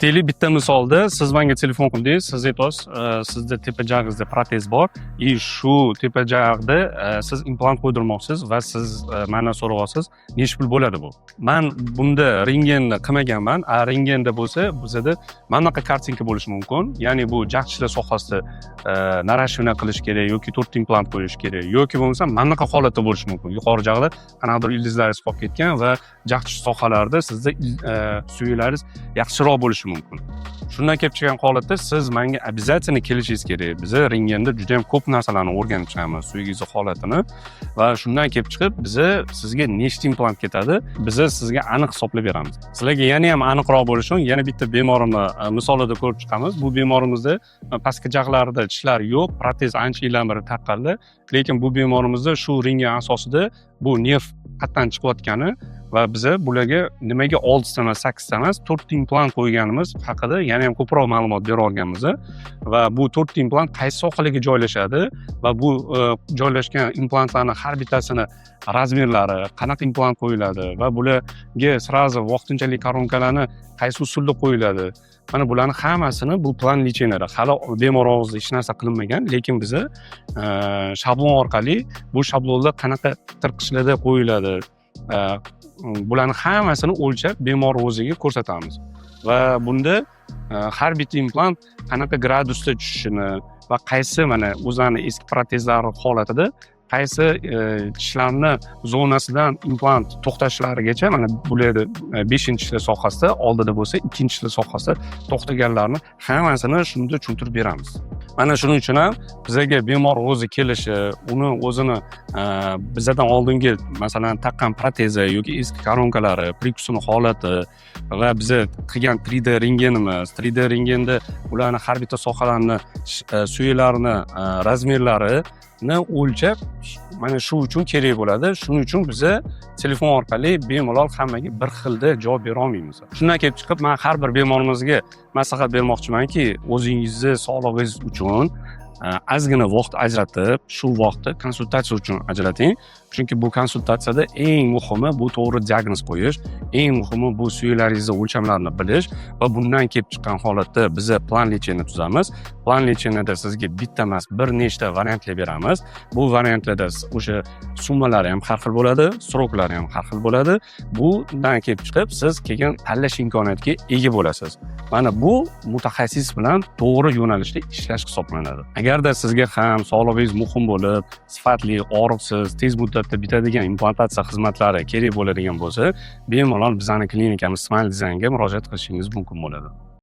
Deylik, bitta misolda siz menga telefon qildingiz, siz aytyapsiz, sizda tepa jag'ingizda protez bor и shu tepa jag'da siz implant qo'ydirmoqchisiz va siz mandan so'rayapsiz, nechi pul bo'ladi bu. Man bunda rentgenni qilmaganman, a rentgenda bo'lsa, bizada mana bunaqa картинка bo'lishi mumkin. Ya'ni bu jag' tishlar sohasida наращивание qilish kerak yoki to'rtta implant qo'yish kerak yoki bo'lmasa mana bunaqa holatda bo'lishi mumkin. Yuqori jag'da qanaqadir ildizlaringiz qolib ketgan va jag' tish sohalarida sizda suyaklaringiz yaxshiroq bo'lishi mumkin. Shundan kelib chiqqan holatda siz menga обязательно kelishingiz kerak. Biza rentgenda juda ham ko'p narsalarni o'rganib chiqamiz, suyagingizni holatini, va shundan kelib chiqib biza sizga nechta implant ketadi, biza sizga aniq hisoblab beramiz. Sizlarga yana ham aniqroq bo'lishi uchun yana bitta bemorimni misolida ko'rib chiqamiz. Bu bemorimizda pastki jag'larida tishlar yo'q, protez ancha yildan beri taqqanlar, lekin bu bemorimizda shu rentgen asosida bu nerv qayerdan chiqayotgani va biza bularga nimaga oltita emas, sakkizta emas, to'rtta implant qo'yganimiz haqida yana ham ko'proq ma'lumot bera olganmiz va bu to'rtta implant qaysi sohalarga joylashadi va bu joylashgan implantlarni har bittasini размер lari, qanaqa implant qo'yiladi va bularga сразу vaqtinchalik koronkalarni qaysi usulda qo'yiladi, mana bularni hammasini bu план лечения da hali bemor og'zida hech narsa qilinmagan, lekin biza shablon orqali bu shablonlar qanaqa tirqishlarda qo'yiladi, bularni hammasini o'lchab bemor o'ziga ko'rsatamiz va bunda har bitta implant qanaqa gradusda tushishini va qaysi, mana, o'zlarini eski protezlari holatida qaysi tishlarni zonasidan implant to'xtashlarigacha, mana bularda beshinchi tishlar sohasida, oldida bo'lsa ikkinchi tishlar sohasida to'xtaganlarni hammasini shunda tushuntirib beramiz. Mana shuning uchun ham bizaga bemor o'zi kelishi, uni o'zini bizadan oldingi, masalan, taqqan protezi yoki eski koronkalari, прикус ini holati va biza qilgan 3D rentgenimiz, 3D rentgenda ularni har bitta sohalarni suyaklarini размер larini o'lchab, mana shu uchun kerak bo'ladi. Shuning uchun biza telefon orqali bemalol hammaga bir xilda javob bera olmaymiz. Shundan kelib chiqib, man har bir bemorimizga maslahat bermoqchimanki, o'zingizni sog'lig'ingiz uchun ozgina vaqt ajratib, shu vaqtni konsultatsiya uchun ajrating, chunki bu konsultatsiyada eng muhimi bu to'g'ri diagnoz qo'yish, eng muhimi bu suyaklaringizni o'lchamlarini bilish va bundan kelib chiqqan holatda biza план лечения tuzamiz. План лечения da sizga bitta emas, bir nechta variantlar beramiz. Bu variantlarda o'sha summalari ham har xil bo'ladi, срок lari ham har xil bo'ladi. Bundan kelib chiqib siz keyin tanlash imkoniyatiga ega bo'lasiz. Mana bu mutaxassis bilan to'g'ri yo'nalishda ishlash hisoblanadi. Agarda sizga ham sog'lig'ingiz muhim bo'lib, sifatli, og'riqsiz, tez muddatda bitadigan implantatsiya xizmatlari kerak bo'ladigan bo'lsa, bemalol bizani klinikamiz, Smile Designga murojaat qilishingiz mumkin bo'ladi.